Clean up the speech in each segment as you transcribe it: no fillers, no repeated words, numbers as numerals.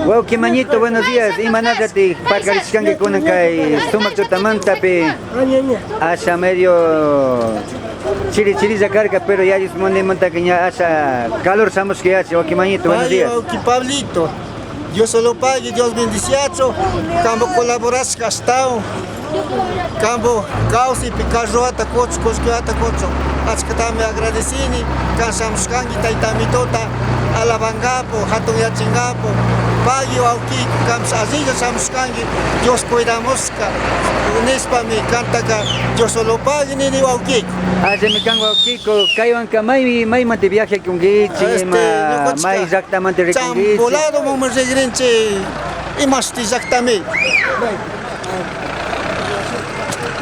Wawqi Mañito, buenos días. Imanallati pakarishkanki kunan kay sumak tutamantapi asha medio chiri chirilla karka, pero ya Dios munimantaka ña asha calor shamushka yachi. Wawqi Mañito, buenos Ay, días. wawqi Pablito, Dios solo pague, Dios bendiciacho, kambo colaborashka ashtawan, kambo kawsaypi carroata kuchu, kullkiwata kuchu, achkatami agradecini, kan shamushkanki tayta Amitota alabangapu, hatunyachingapu, pagui wawkiku, kanpish allilla shamushkanki, Dios cuidamushka, nishpami kantaka Dios solo pague nini wawkiku. Allimi kan wawkiku, kaywanka maymi maymanta viaje kunkichik, ima ñukanchika may llaktamanta rikunkichik. Chambolado mumi rigrinchik, imashti llaktami.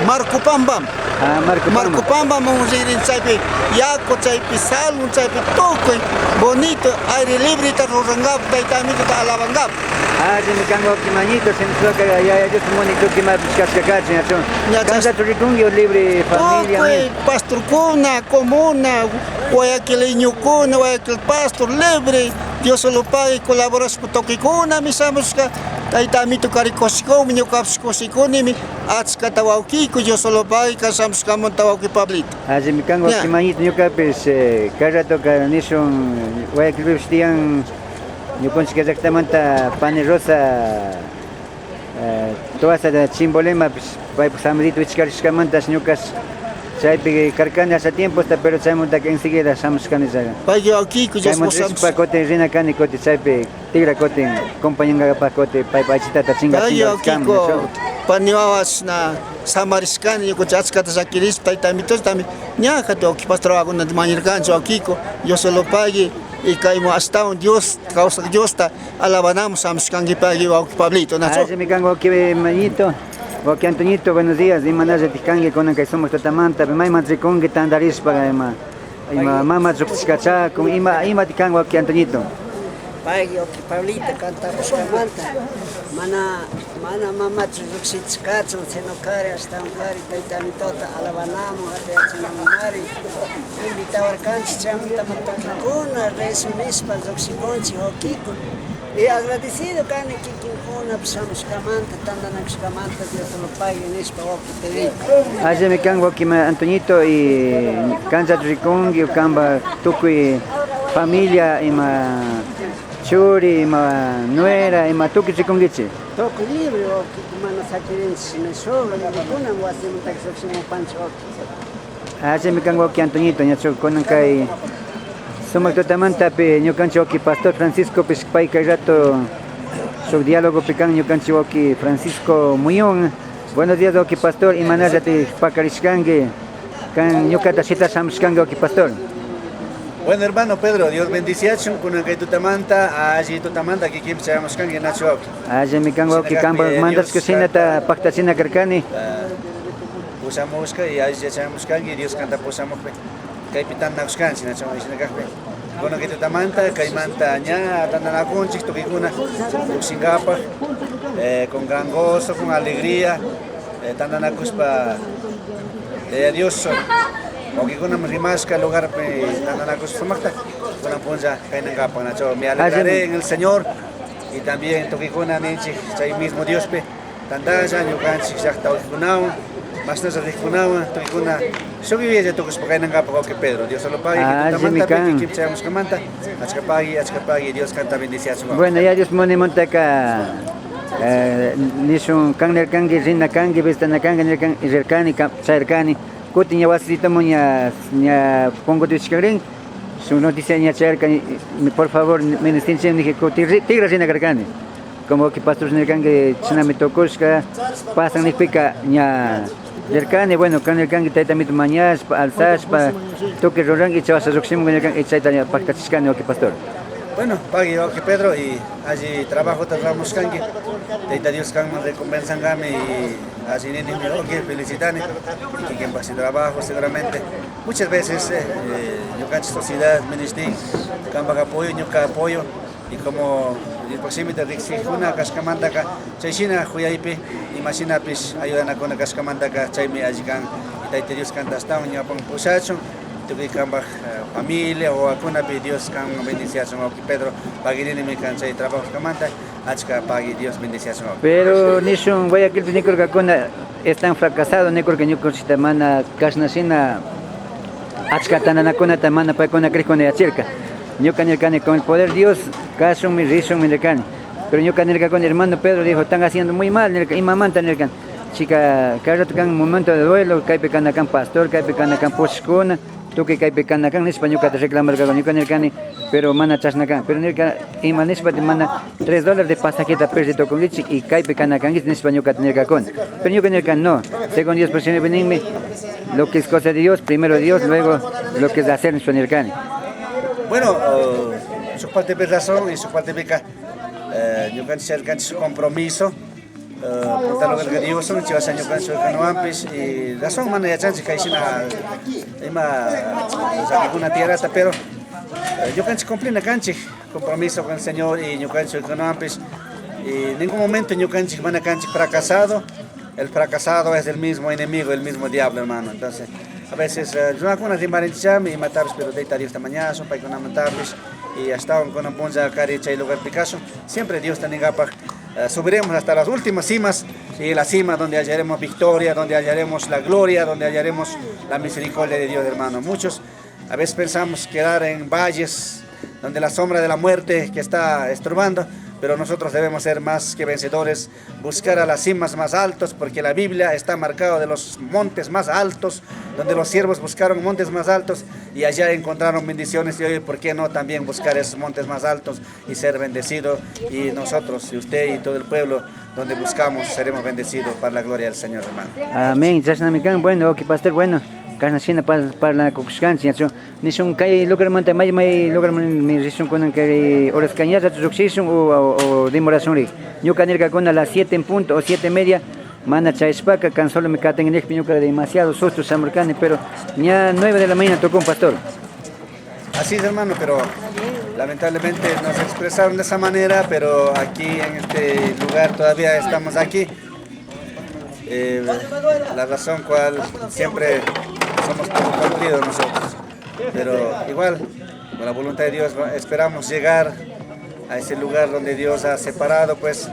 Marcopambam. Ah, Marcopamba. Marcopamba mumi rigrinchik, chaypi yaku, chaypi salun, chaypi tukuy bonito aire libreta rurangapak, tayta Amitota alabangapak. Allimi kan wawqi Mañito, shinashpaka yaya Dios muni tukuy imapish kashka kachin, ñachu. Ña chas- Kanllachu rikunki o libre familia? Tukuy pastorkuna, comuna, guayaquileñokuna, Guayaquil pastor, libre, Dios solo pague, colaborashpa tukuykuna shamushka, tayta Amito karikushkumi, ñukapish kushikunimi, achkata wawkiku, Dios solo pague, kan shamushkamanta wawki Pablito. Allimi kan wawqi Ña. Mañito, ñukapish kay ratoka nishun Guayaquilpipish tiyan ñukanchik llaktamanta Pani Rosa, Toasa Chimbolemapish paypak samidito wichkarishkamantash ñukash chaypi karkani hace tiemposta, pero chaymantaka enseguida shamushkani chaqa. Payki wawkiku, Dios Chaymanta rishpa kutin rina kani kutin chaypi tigra kutin compañangapaj kutin paypa aychitata chinga Payki chinga wawkiku, kami, pani wawashna samarishkani, ñukanchik achkata llakirishpa tayta Amitotami ñaja wawki pastor wawakunata mañarkanchik wawkiku, Dios solo pague, y kaymu ashtawan Dios, kawsak Diosta alabanamun shamushkanki pagui wawki Pablito, nachu. Allimi kan wawki Mañito, wawki Antoñito, buenos días, imanalla kanki kunan kay sumak tutamanta, mayman rikunki tantarishpa ima, ima mama lluqshishkachakun, ima, ima kan wawki Antoñito. Pagui wawki Pablito kantapushkamanta, mana, mana mamachu lluqshichkachun, sino kari ashtawan kari tayta Amitota alabanamun, hatuyachinamari, invitawarkanchik chaymanta tukikuna rezo nishpa lluqshikunchik wawkiku. Y agradecido kani kikinkuna shamushkamanta, tantanakushkamanta, Dios lo pague nishpa wawki Pedrito. Allimi kan wawki Antoñito y kancha rikunki o kanpa tukuy familia ima churi, ima nuera, ima tukuy rikunkichik. Tukuy libre wawki, mana sakirinchik solo, kunan wasimantaka lluqshimupanchik wawki. Allimi kan wawki Antoñito, ñachu kunan kay sumak tutamantapi ñukanchik wawki Pastor Francisco pish pay kay rato shuk diálogo pikan ñukanchik wawki Francisco Muñón. Buenos días wawki Pastor, imanallati pakarishkanki, kan ñukata shita shamushkanki wawki Pastor. Bueno hermano Pedro, Dios bendiciachun, kunan kay tutamanta, alli tutamanta kikinpi chayamushkanki nachu wawki. Allimi kan wawki, Shinakakpi, kanpa mandashka Dios shinata kanta paktachina karkani. Pushamushka y alli chayamushkanki, Dios kanta pushamukpi kaypi tantanakushkanchik nachu shinakakpi. Kunan kay tutamanta, kaymanta ña tantanakunchik tukuykuna llukshinkapak, con gran gozo, con alegría, tantanakushpa Yaya Dios wawkikunaman rimashka lugarpi tantanakushpa sumakta kunan punlla kaynankapak nachu. Me alegraré en el Señor y también tukuykuna ninchik chay mismo Diospi tantalla ñukanchik llakta wawkikunawan, mashnalla riqkunawan tukuykuna shuk yuyaylla tukushpa kaynankapak wawki Pedro. Dios solo pague, Ah, tutamanta allimi kan. kikinpi chayamushkamanta, achka pagui, achka pagui, Dios kanta bendiciachun. Bueno, ya Dios munimantaka, nishun kan nirkanki, rina kanki, vistana kanki, nirkan, rirkani, chayarkani. Kutin ña wasitamun ña, ña punkuta wichkakrin, su noticia ña chayarkani, por favor, ministinchik, dije, kutin tigra rina karkani. Como que pastor nirkanki, chinami tukushka, pasan nijpika ña rirkani, bueno, kan nirkanki tayta Amito mañashpa, alzashpa, tukuy ruranki, chawasha llukshimun nirkanki, chayta ña paktachishkani, wawki pastor. Bueno, pagui wawki Pedro, y alli trabajota ruramushkanki, Tayta Dios kanman recompensankami y alli nini wawki felicitani, y kikinpak trabajo seguramente. Muchas veces, ñukanchik sociedad ministin kanpak apoyo, ñuka apoyo, y como Diospaq shimita riqsikuna kashkamantaka chay shina huyaypi ima shinapish ayudanakuna kashkamantaka chaymi alli kan. Y Tayta Dios kanta ashtawan ñawpan pushachun. Tukuy kanpaj familia wawakunapi Dios kan bendiciachun wawqi Pedro paguirinimi kan chay trabajo achka pagui Dios bendiciachun. Pero nishun Guayaquilpi nikurkakuna están fracasados nikurka ñukanchikta mana kashna shina achka tantanakunata mana paykuna crikuna yachirka. Ñuka nirkani con el poder Dios kashunmi rishunmi nirkani. Pero ñuka nirkakuna hermano Pedro dijo están haciendo muy mal nirka imamanta nirkan. Chica kay rato kan momento de duelo kaypi kana kan pastor kaypi kana kan pushkuna tukuy kaypi kana kan nishpa ñukata reclamarkakuna ñuka nirkani pero mana chashna kan pero nirka ima nishpa mana $3 de pasajita perdi tukunkichik y kaypi kana kankichik nishpa ñukata nirkakuna. Pero ñuka nirka no, según Dios por ninmi lo que es cosa de Dios, primero Dios, luego lo que es hacer nishpa nirkani. Bueno, su parte de razón y su parte de ñukanchik su compromiso punta lo que Dios son chivas ñukanchik kanuanpis y razón mana yachanchik kayshina ima llakikuna tiyarata pero ñukanchik cumplina kanchik compromiso con el Señor y ñukanchik kanuanpis y en ningún momento ñukanchik mana kanchik fracasado. El fracasado es el mismo enemigo, el mismo diablo, hermano. Entonces, a veces runakuna rimarinchikchami imatapis pero Tayta Diosta mañashun paykunamantapish y ashtawan kunan punlla kari chay lugar Picasso siempre Dios ningapaj subiremos hasta las últimas cimas y la cima donde hallaremos victoria, donde hallaremos la gloria, donde hallaremos la misericordia de Dios, hermano. Muchos a veces pensamos quedar en valles donde la sombra de la muerte que está estorbando, pero nosotros debemos ser más que vencedores, buscar a las cimas más altas, porque la Biblia está marcada de los montes más altos, donde los siervos buscaron montes más altos y allá encontraron bendiciones. Y hoy, ¿por qué no también buscar esos montes más altos y ser bendecido? Y nosotros, y usted y todo el pueblo, donde buscamos, seremos bendecidos para la gloria del Señor, hermano. Amén. Chashnami kan, bueno, ok, pastor, bueno. Kashna shina parlanakushkanchik ñachu nishun kay lugarmanta may may lugarman rishun kunan kay horas kañalla lluqshishun o demorashun rik. Ñuka nirkakuna a las 7 en punto o 7:30 mana chayashpaka kan solo me katin nijpi ñuka demasiado susto shamurkani, pero ña 9 de la mañana tocó un pastor. Así es, hermano, pero lamentablemente nos expresaron de esa manera, pero aquí en este lugar todavía estamos aquí. La razón cual siempre somos poco cumplidos nosotros, pero igual, con la voluntad de Dios, esperamos llegar a ese lugar donde Dios ha separado, pues,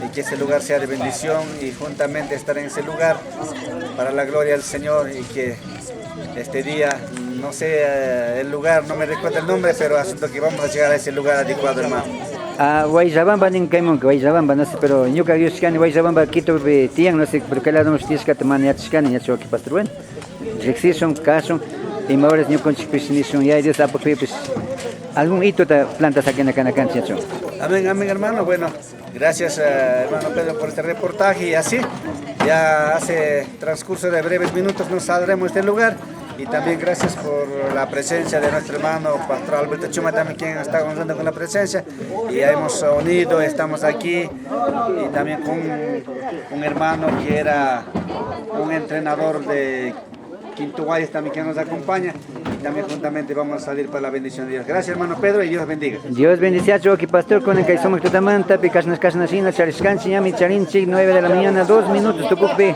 y que ese lugar sea de bendición y juntamente estar en ese lugar para la gloria del Señor y que este día, no sé el lugar, no me recuerdo el nombre, pero asunto que vamos a llegar a ese lugar adecuado, hermano. Ah, Guayllabamba nin kaymunka, Guayllabamba, no sé, pero ñuka yushkani Guayllabamba Quitopi tiyan, no sé, pero kay lado tiyashkata mana yachashkani, ñachu waki pastor, bueno, riqsishun, kashun, ima horas ñukanchikpish nishun, ya Dios apukpipish algún hitota planta saquena kana kanchik, ñachu. Amén, amén, hermano. Bueno, gracias, hermano Pedro, por este reportaje. Y así, ya hace transcurso de breves minutos nos saldremos de este lugar. Y también gracias por la presencia de nuestro hermano Pastor Alberto Chuma, también quien está contando con la presencia. Y ya hemos unido, estamos aquí. Y también con un hermano que era un entrenador de Quinto Guayas también que nos acompaña. Y también juntamente vamos a salir para la bendición de Dios. Gracias, hermano Pedro, y Dios bendiga. Dios bendice a Choqui, pastor, con el que somos tutamanta, picasnas, casnas, charishkanchi, ñami, charinchi, 9 de la mañana, 2 minutos, tucupi,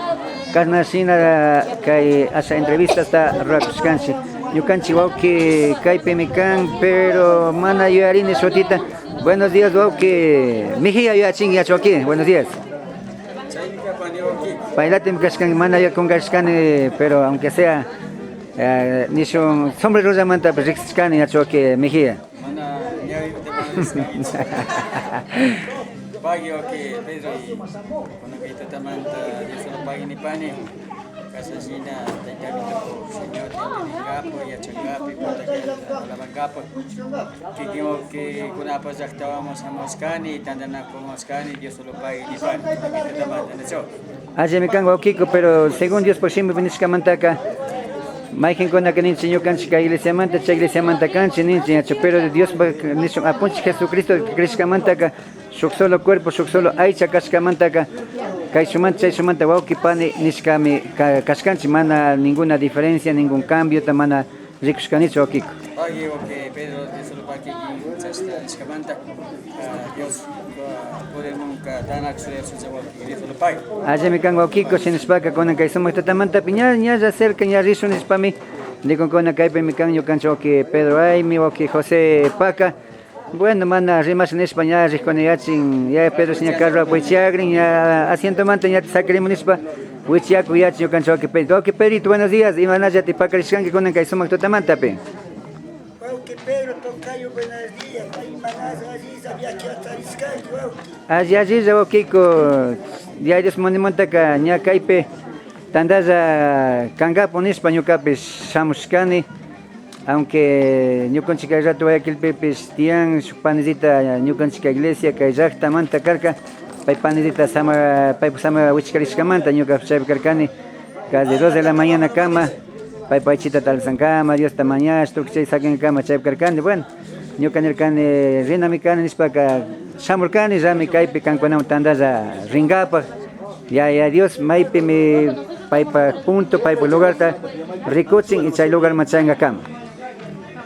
casnasina, que hace entrevista hasta rakushkanchi. Ñukanchi wauki, kaypi mikan, pero mana yuyarini shutita. Buenos días, wauki. Mijia yuyachin, ya Choqui, buenos días. Bailate mi mana yakungashkani, pero aunque sea, nishun sombrero llamanta, pues riqsishkani, ya Choqui, Mejía. Mana Pagui wauki Pedro y kunan tutatamanta Dios solo pagui nipani. Kasashina taytami tuku Señor tintingapo yachangapi puta alabangapo. Kikin wauki kunapa llaqtawamos hamushkani tantanakumusqani Dios solo pagui nipani. Tutatamanta nacho. Allí kan waukiku, pero según Dios por siempre nishkamantaka mayqinkuna ninchik ñukanchik kay iglesiamanta chay iglesiamanta kanchik ninchik ñachu, pero Dios nishun apunchik Jesucristo crishkamantaka shuk solo cuerpo, shuk solo aycha kashkamantaka kay shumanta chay shumanta wauki pani nishkami kashkanchik, mana ninguna diferencia, ningún cambio ta mana rikushkanichu waukiku. Pagui wauki Pedro, Dios solo pagui chashta nishkamanta Dios podermunka tanak wauki Dios solo pagui. Allí kan waukiku shinashpaka kunan kay sumaq tutamantapi ña ñalla cerca ña rishun nishpami Nikunkuna kaypimi kan ñukanchik wawki Pedro Aymi, wawki José Paca. Bueno, mana rimash nishpa ña rikuna yachin, ya Pedro ña carro wichiagrin, ña asientomanta ña sakrimu nishpa wichiaku yachin ñukanchik wawki Pedro. Wawki Pedrito, buenos días, imanallati pakarishkanki kunan kay sumak tutamantapi. Wawki Pedro Tocayo, buenos días. Imanaza alliza viaje wawki. Alli allilla wawkiko, ya Dios munimantaka ña kaypi tantalla kankapu nishpa ñukapish shamushkani. Aunque ñukanchik kay rato Guayaquilpipish tiyan shuk panisita ñukanchik iglesia kay llaktamanta karka, pay panisita sama paypak sama wichkarishkamanta ñukapish chaypi karkani casi 2 de la mañana kama, paypak aychita talsankama, Diosta mañash, tukuy chay sakinkama chaypi karkani. Bueno, ñuka nirkani rinami kani nishpaka shamurkani rami kaypi kankunawan tantalla rinkapak. Ya ya Dios maypimi paypak punto, paypak lugarta rikuchin y chay lugarman chayankakama.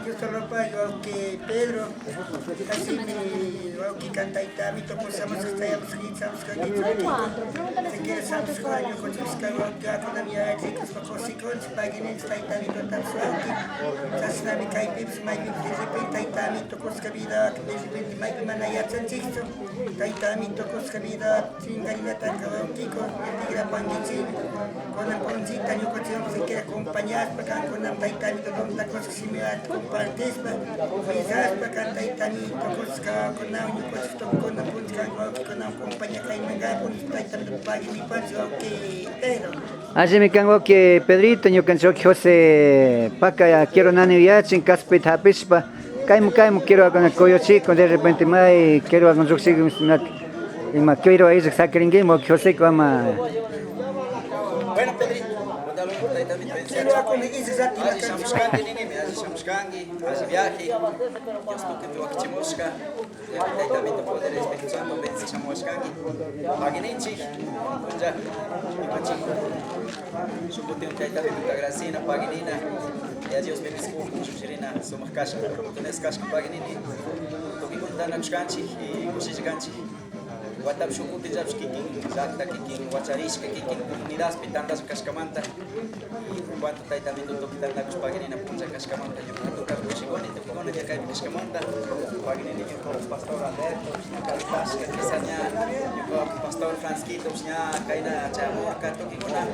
Dios te lo pague, wawki Pedro. Así wawki kantaytami tupusamos kastayamos hitsamos kankichik. Se quiere samos año kuchusqa wawki akunami yachik kusikunchik paguininchik taytamito tapis wawki. Chashnami kaypipis maypipis de repente taytamito kusqa vida de repente maypi mana yachanchikchu. Taytamito kusqa vida chingarinataka wawkiko tigrapankichikmi. Kunan punchita ñukanchik se quiere acompañaspa kankunam taytamito donta kusqa shimiwata compartispa willaspa kan taytamito kusqa kunan ñukanchik tukuna puncha kan wawkikunawan compañía kaymankapu taytamito paguinipanchik wawki Pedro. Allimi kan wawki Pedrito, ñukanchik wawki José Paca quiero nani yachin kaspita hapishpa kaymu kaymu quiero akuna kuyuchikun de repente may quiero akun lluqshikun ima quiero ishak sakirinkiman wawki José ama. Bueno, Pedrito, Quiero akuna isaq Alli shamushkanki ninimi, alli shamushkanki, alli viaje, Dios tukuy wakichimushka, taytamito poder Espíritu Santo bendecichamushkanki, paguininchik, puncha, ñukanchik, shukutin taytamito agradecina, paguinina, ya Dios bendeciku, shushirina, sumak kasha, oportunidades kashka paguinini, tukuy tantanakushkanchik y kushishkanchik. Watapi shuk kutinllapish kikin llakta, kikin wacharishka, kikin comunidadpi tantashka kashkamanta, y cuanto taytamito tukuy tantanakush paguinina puncha kashkamanta, ñuka tukuy kushikuni, tukuykuna ña kaypi kashkamanta, paguinini ñuka pastor Alberto, ña kashka, quizá ña ñuka pastor Francisquito, ña kayna chayamurka, tukuykuna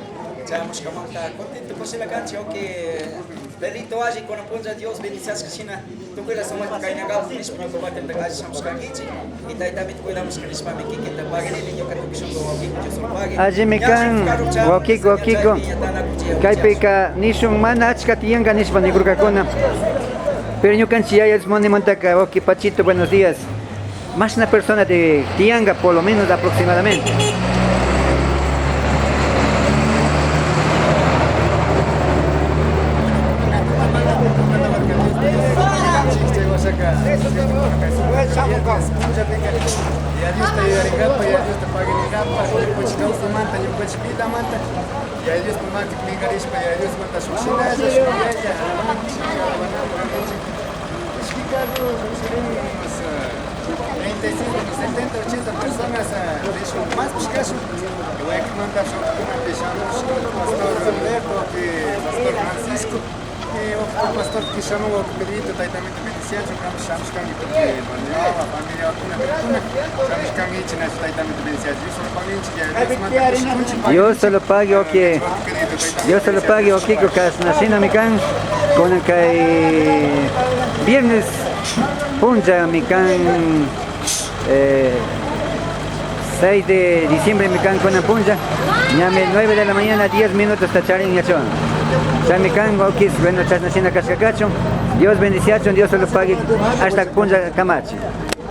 chayamushkamanta, contento kushila kanchik, okay, Pedrito alli kunan puncha Dios bendiciashka shina, tukuyla sumakta kaynakapu nishpa ñuka batenta alli shamushkankichik, y taytamito cuidamushka nishpami kikinta paguinini ñuka tukuy shunku wawkiko Dios lo pague. Allimi kan wawkiko wawkiko kaypika nishun mana achka tiyanka nishpa nikurkakuna. Pero ñukanchik yaya Dios munimantaka wawki Pachito, buenos días. Mashna persona de tiyanka por lo menos aproximadamente. Ya Dios te ayudará, ya Dios te pagará, ñukanchik kawsaymanta, ñukanchik vidamanta, ya Dios maki minkarishpa, ya Dios manta shuk shinalla, shuk yaya, ishki carro, unos 35, 70, 80 personas, rishun más pishkashun, Guayaquilmanta shukkunapish shamushka, pastor Alberto, pastor Francisco, pastor que shamun Pedrito, taytamito bendiciachun, kampish shamushkanki porque wawa, familia wakuna, tukuna, shamushkankichik nachu taytamito bendiciachun, Dios solo paguinchik, ya Dios manta kushikunchik, Dios se lo pague, wawki. Dios se lo pague, wawkiko, kashna shinami kan, kunan kay viernes puncha mi kan 6 de diciembre mi kan kunan puncha, ñame 9 de la mañana 10 minutos tacharin ñachon. Chaymi kan wawkis, bueno, chashna shina kashkakachun, Dios bendiciachun, Dios se lo pague hasta puncha kamachi.